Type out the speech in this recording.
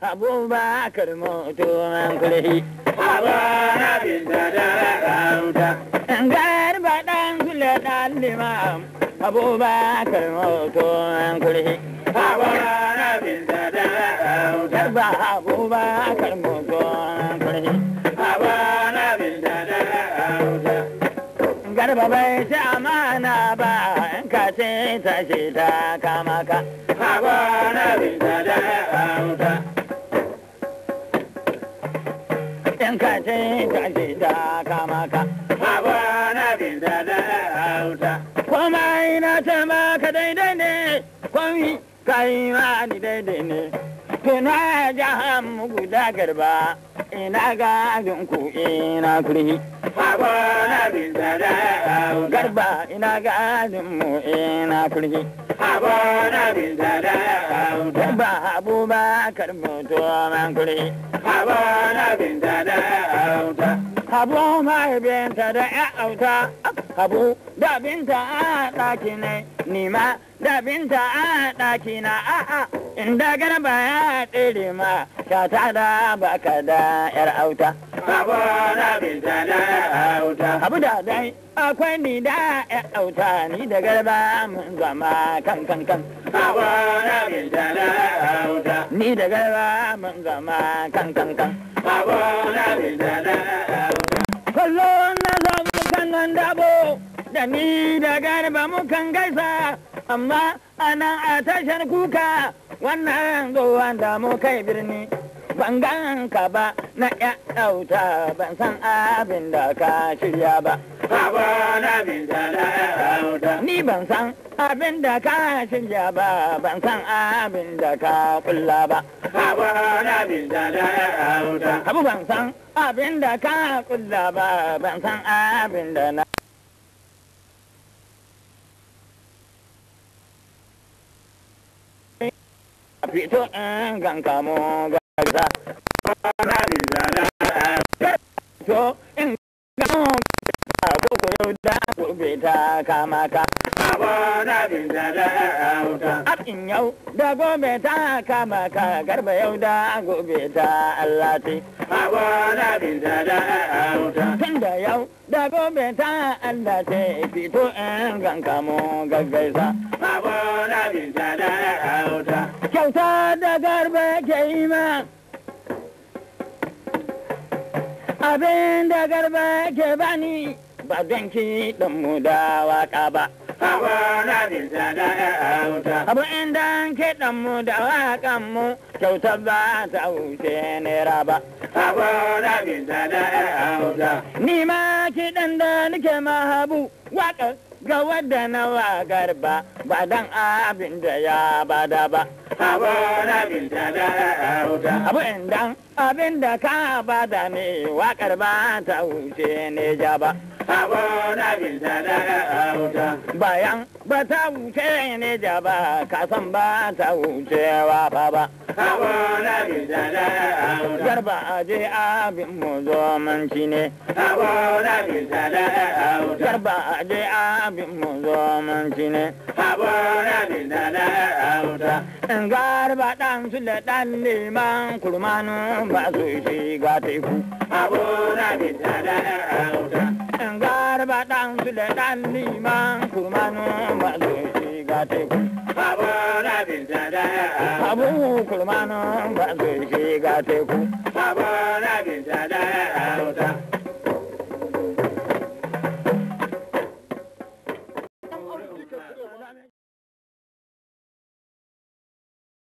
Abubakar moto an kulhi. Abana binta da auta. Garba ɗan sule ɗan limam. Abubakar moto an kulhi. Abana binta da auta. Garba Abubakar moto an kulhi. Abana binta da auta. Garba bai ci amana ba in ka ce ta ce ta kama ka. Abana binta da auta. In ka ce ta ce ta kama ka. Abana binta da auta. Kuma ina ce maka daidai ne, kwami kai ma ni daidai ne. Tuna jahan guda garba, ina gadin ku ina kurhi. Abana binta da auta. Garba ina gadin mu ina kurhi. Abana binta da auta. Garba Abubakar mutu man kurhi. Abana binta da auta. Habu mai binta da ya auta, habu da binta a ɗaki ne, ni ma da binta a ɗaki na a'a, inda garba ya tsere ma, shata da baka da yar auta. Abana binta da auta. Habu da dai akwai ni da yar auta, ni da garba mun zama kan kan kan. Abana binta da auta. Ni da garba mun zama kan kan kan. Abana binta da auta. Kullum na zama kanan dabo da ni da garba mukan gaisa amma ana a tashar kuka wannan zuwan da mu kai birni ban gan ka ba na ya ɗauta ban san abin da ka shirya ba. Abana binta da auta. Ni ban san abin da ka shirya ba ban san abin da ka kulla ba. Abana binta da auta. Abu ban san abin da ka kulla ba ban san abin da na fito in gan kamo gaisa. Abana binta da auta. Fito in gan ko ko yau da gobe ta kama ka. Abana binta da auta. Abin yau da gobe ta kama ka garba yau da gobe ta Allah ce. Abana binta da auta. Tunda yau da gobe ta Allah ce fito in gan kamo gaggaisa. Abana binta da auta. Kyauta da garba ke yi ma. Abin da garba ke bani ba don kiɗan mu da waka ba. Abana binta da auta. Abu inda kiɗan mu da waƙan mu kyauta ba ta wuce naira ba. Abana binta da auta. Ni ma kiɗan da nake ma habu waƙa ga wadda na wa garba ba dan abin da ya bada ba. Abana binta da auta. Abu inda abin da ka bada ne waƙar ba ta wuce ne ja ba. Abana binta da auta. Bayan ba ta wuce ne ja ba ka san ba ta wuce wa ba ba. Abana binta da auta. Garba aje abin mu zomanci ne. Abana binta da auta. Garba aje abin mu zomanci ne. Abana binta da auta. In garba ɗan su da ɗan liman kurmanu ba su shiga teku. Abana binta da auta. In garba ɗan su da ɗan liman kurmanu ba su shiga teku. Abana binta da auta. Abu kurmanu ba su shiga teku. Abana binta da auta.